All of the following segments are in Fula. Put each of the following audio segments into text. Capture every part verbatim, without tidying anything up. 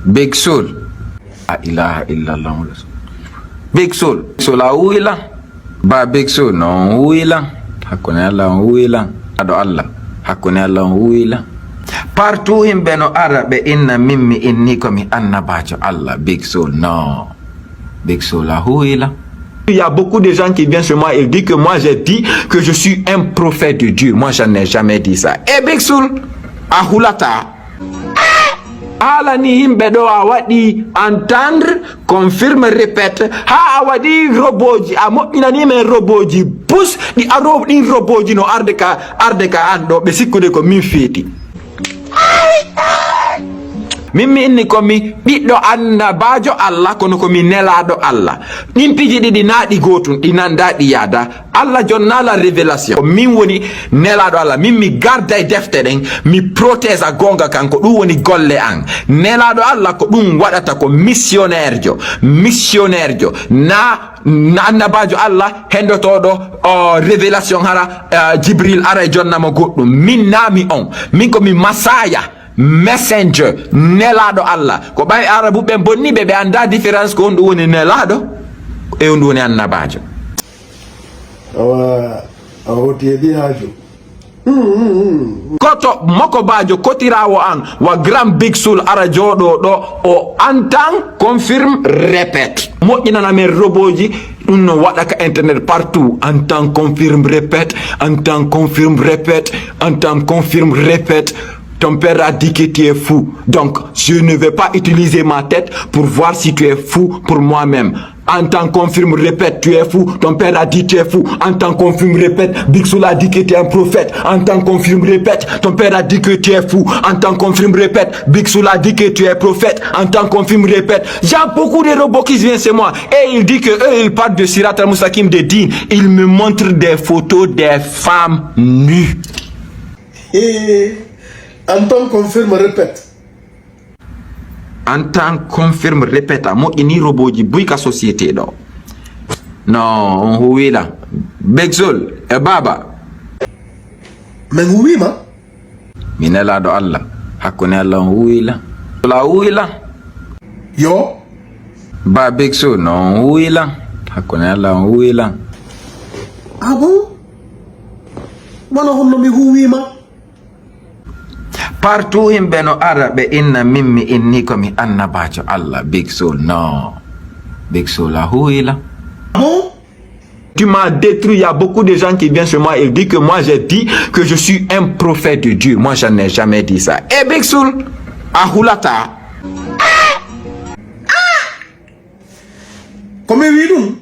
Big Soul. La ilaha illallah. Big Soul. Soul a huuwi lan. Ba Big Soul, no on huuwi lan. Hakkunde Allah on huuwi lan. Aɗo Allah. Hakkunde Allah on huuwi lan. Partout yimɓe no ara ɓe inna min mi inni ko mi annabaajo Allah. Big Soul, no. Big Soul a huuwi lan. Il y a beaucoup de gens qui viennent chez moi et disent que moi j'ai dit que je suis un prophète de Dieu. Moi je n'ai jamais dit ça. Et Big Soul, a hulataa. Haala ni yimɓe ɗo a waɗi entendre, confirme, répète. Haa a waɗi robooji, a moƴƴinani men robooji. Bus ɗi aro ɗin robooji no arde ka, arde ka an ɗo, ɓe sikkude ko min feeti. Min mi inni ko mi ɓiɗɗo annabaajo Allah, kono ko mi nelaaɗo Allah. Ɗin piiji ɗiɗi naa ɗi gootun, ɗi nanda, ɗi yaada. Allah jonnaa la révélation. Ko min woni nelaaɗo Allah. Min mi garday defte ɗen, mi protège a goonga kan. Ko ɗum woni golle an. Nelaaɗo Allah ko ɗum waɗata, ko missionnaire jo. Missionnaire jo. Na, na annabaajo Allah hendotooɗo, o, révélation hara, eh, Jibril ara e jonnamo goɗɗum. Min naami on. Min ko mi masaya. Messenger, nelaaɗo Allah. Ko ɓay Arabu ɓen bonni ɓe, ɓe anndaa différence ko honɗum woni nelaaɗo e honɗum woni annabaajo. Awa, a hoti e ɗi haaju. Koto mokobaajo kotiraawo an wa grand Big Soul ara jooɗoo ɗo o antan confirme répète. Moƴƴinana men robooji, ɗum no waɗa ka internet partout. Antan confirme répète, antan confirme répète, antan confirme répète. Ton père a dit que tu es fou. Donc, je ne vais pas utiliser ma tête pour voir si tu es fou pour moi-même. Antan confirme répète, tu es fou. Ton père a dit tu es fou. Antan confirme répète, Big Soul a dit que tu es un prophète. Antan confirme répète, ton père a dit que tu es fou. Antan confirme répète, Big Soul a dit que tu es prophète. Antan confirme répète. J'ai beaucoup de robots qui viennent chez moi et il dit que eux ils parlent de Sirat al-Mustaqim, de Deen. Ils me montrent des photos des femmes nues. Antan confirme répète. Antan confirme répète, a moƴƴini robooji buy ka société ɗo. No on huuwi lan. Big Soul e Baaba. Men huuwiima. Mi nelaaɗo Allah. Hakkunde Allah on huuwi lan. Soul a huuwi lan. Yo. Ba Big Soul, no on huuwi lan. Hakkunde Allah on huuwi lan. Ah bon? Wano honno mi huuwiima? Partout yimɓe no ara ɓe inna min mi inni ko mi annabaajo Allah. Big Soul, no. Big Soul a huuwi lan. Ah bon? Tu m'as détruit. Il y a beaucoup de gens qui viennent chez moi et disent que moi j'ai dit que je suis un prophète de Dieu. Moi je n'ai jamais dit ça. Et Big Soul, a hulataa. Ko mi wi ɗum.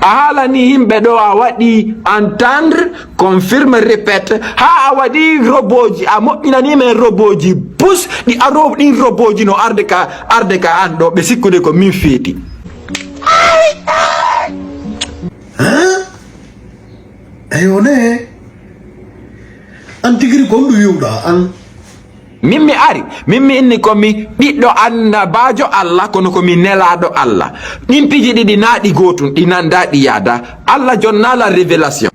A haalani yimɓe ɗo a waɗi entendre, confirme, répète. Haa a waɗi robooji, a moƴƴinani men robooji. Bus ɗi aro ɗin robooji no arde ka, arde ka an ɗo, ɓe sikkude ko min feeti. Hein? Eyo ne. An tigiri ko honɗum wi'uɗaa an? Min mi ari, min mi inni ko mi ɓiɗɗo annabaajo Allah, kono ko mi nelaaɗo Allah. Ɗin piiji ɗiɗi naa ɗi gootun, ɗi nanda, ɗi yaada. Allah jonnaa la révélation.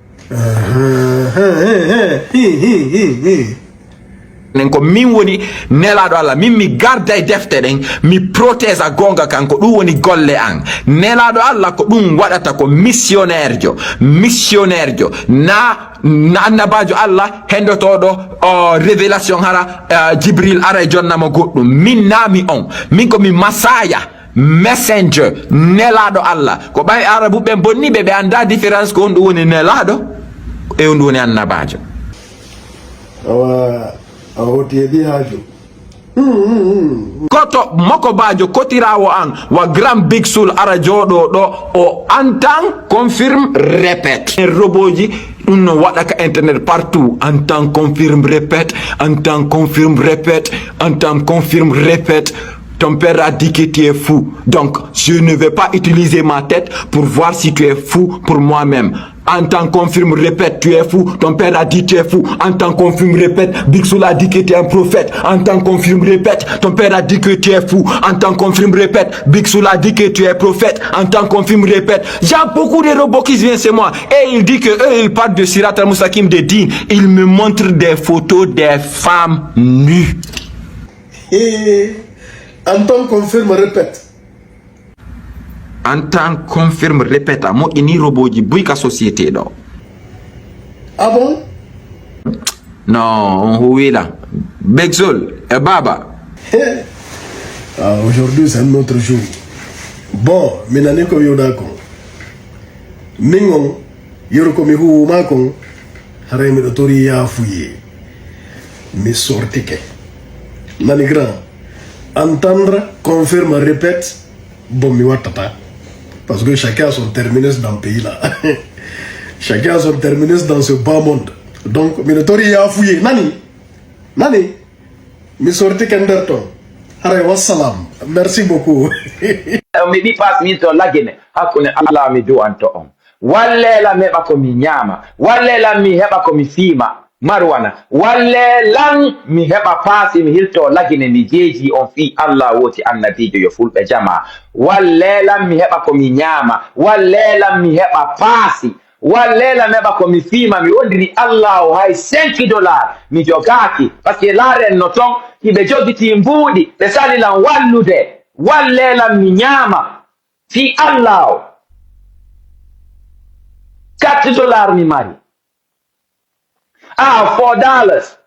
Nen ko min woni nelaaɗo Allah, min mi garday defte ɗen, mi protège a goonga kan, ko ɗum woni golle an. Nelaaɗo Allah ko ɗum waɗata, ko missionnaire jo, missionnaire jo, na, na annabaajo Allah hendotooɗo, o, révélation hara, eh, Jibril ara e jonnamo goɗɗum. Min naami on, min ko mi masaya, messenger, nelaaɗo Allah. Ko ɓay Arabu ɓen bonni ɓe, ɓe anndaa différence ko honɗum woni nelaaɗo e honɗum woni annabaajo. Awa, a hoti e ɗi haaju. Koto mokobaajo kotiraawo an wa grand Big Soul ara jooɗoo ɗo, o antan confirme répète. En robooji, ɗum no waɗa ka internet partout. Antan confirme répète, antan confirme répète, antan confirme répète. Ton père a dit que tu es fou. Donc, je ne vais pas utiliser ma tête pour voir si tu es fou pour moi-même. Antan confirme répète, tu es fou. Ton père a dit tu es fou. Antan confirme répète, Big Soul a dit que tu es un prophète. Antan confirme répète, ton père a dit que tu es fou. Antan confirme répète, Big Soul a dit que tu es prophète. Antan confirme répète. J'ai beaucoup de robots qui viennent chez moi et il dit que eux ils parlent de Sirat al-Mustaqim, de Deen. Ils me montrent des photos des femmes nues. Eh, Antan confirme, répète. Antan confirme, répète. A moƴƴini robooji buy ka société ɗo. Ah bon? Non, on huwila. Bexol, e baba. Ah, aujourd'hui, c'est un autre jour. Bon, mi nani ko wiwɗa kon. Min on, yeru ko mi huwuma kon, haray miɗo tori yaafuyee. Mi sortike. Nani grand? Entendre, confirme, répète. Bon, mi wattata. Parce que chacun a son terminus dans pays là. Chacun a son terminus dans ce bas monde. Donc, miɗo tori yaafuyee. Nani? Nani? Mi sortike nder ton. Haray wassalam. Merci beaucoup. Mi ɗi pass min to lagine hakkunde Allah mi du'anto on. Walleelan mi heɓa ko mi ñaama. Walleelan mi heɓa ko mi fiima. Marwana. Walleelan mi heɓa paasi mi hilto lagine mi jeeji on fii Allah wooti annabiijo yo fulɓe jamaa. Walleelan mi heɓa ko mi ñaama. Walleelan mi heɓa paasi. Walleelan mi heɓa ko mi fiima mi wondiri Allah o hay cinq dollars mi jogaaki parce que laaren no ton hiɓe jogitii mbuuɗi ɓe sali lan wallude. Walleelan mi ñaama fii Allah o quatre dollars mi mari. Ah, four dollars.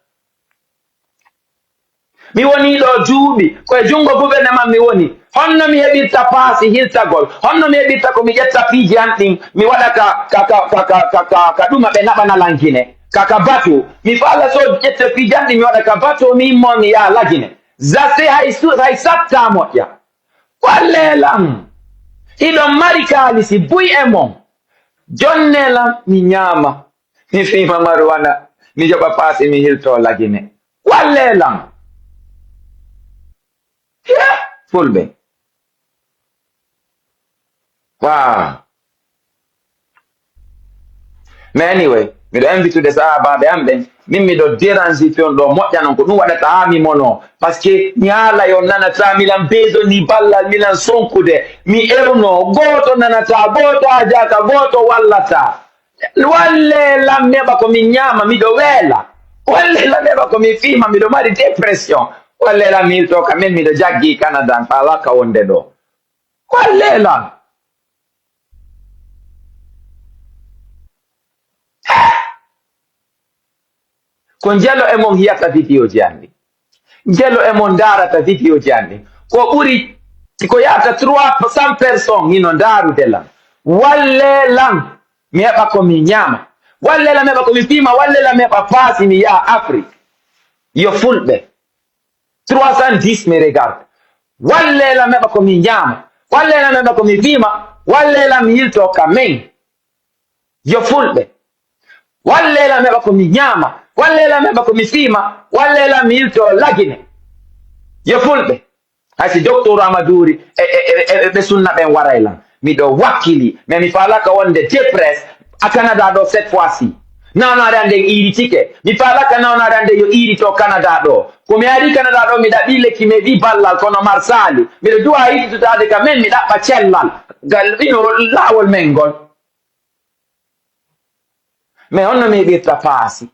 Mi wonii ɗoo duuɓi ko e junngo gouvernement mi woni. Honno mi heɓirta paasi hiltagol? Honno mi heɓirta ko mi ƴetta piiji an ɗin mi waɗa ka ka ka ka ka ka ka ka ɗuma ɓe naɓana lan Gine ka ka bato? Mi faala so ƴette piiji an ɗin mi waɗa ka bato mi immoo mi yaha Lagine. Zase hay su hay satta moƴƴa. Wallee lan. Hiɗon mari kaalisi buy e mon. Jonnee lan mi ñaama. Mi fiima maruwana mi joɓa paasi mi hiltoo Lagine. Wallee lan. Yee fulɓe. Waa. Mais anyway, miɗo invitude sahaabaaɓe am ɓen. Min miɗo dérange ton ɗo moƴƴa non ko ɗum waɗata haa mi mono. Parce que mi haala yo nanata milan besoin ni ballal milan sonkude. Mi ewno gooto nanata gooto hajaka gooto wallata. Wallee lan mi heɓa ko mi ñaama miɗo weela. Wallee lan mi heɓa ko mi fiima miɗo mari dépression. Wallee lan mi hilto ka men miɗo jaggi Canada mi faalaka wonde ɗo. Wallee lan. Ko njelo e mon hiyata vidéo ji an ɗi. Njelo e mon ndaarata vidéo ji an ɗi. Ko ɓuri ko yahata trois cent personnes hino ndaarude lan. Wallee lan mi heɓa ko mi ñaama. Wallee lan mi heɓa ko mi fiima. Wallee lan mi heɓa paasi mi yaha Afrique. Yo fulɓe. Trois cent dix mi regarde. Wallee lan mi heɓa ko mi ñaama. Wallee lan mi heɓa ko mi fiima. Wallee lan mi yiltoo ka men. Yo fulɓe. Wallee lan mi heɓa ko mi ñaama. Wallee lan mi heɓa ko mi fiima. Wallee lan mi yiltoo Lagine. Yo fulɓe. Hay si docteur Amadouri e e e ɓe sunna ɓen waray lan. Miɗo wakkili mais mi faalaka wonde dépresse à Canada ɗo cette fois ci. Nawnaare an nden iiritike. Mi faalaka nawnaare an nden yo iirito Canada ɗo. Ko mi ari Canada ɗo mi ɗaɓi lekki mi heɓi ballal kono marsaali. Miɗo du'a yiɗitutaade ka men mi ɗaɓɓa cellal. Gal ino laawol men ngol. Mais honno mi heɓirta paasi?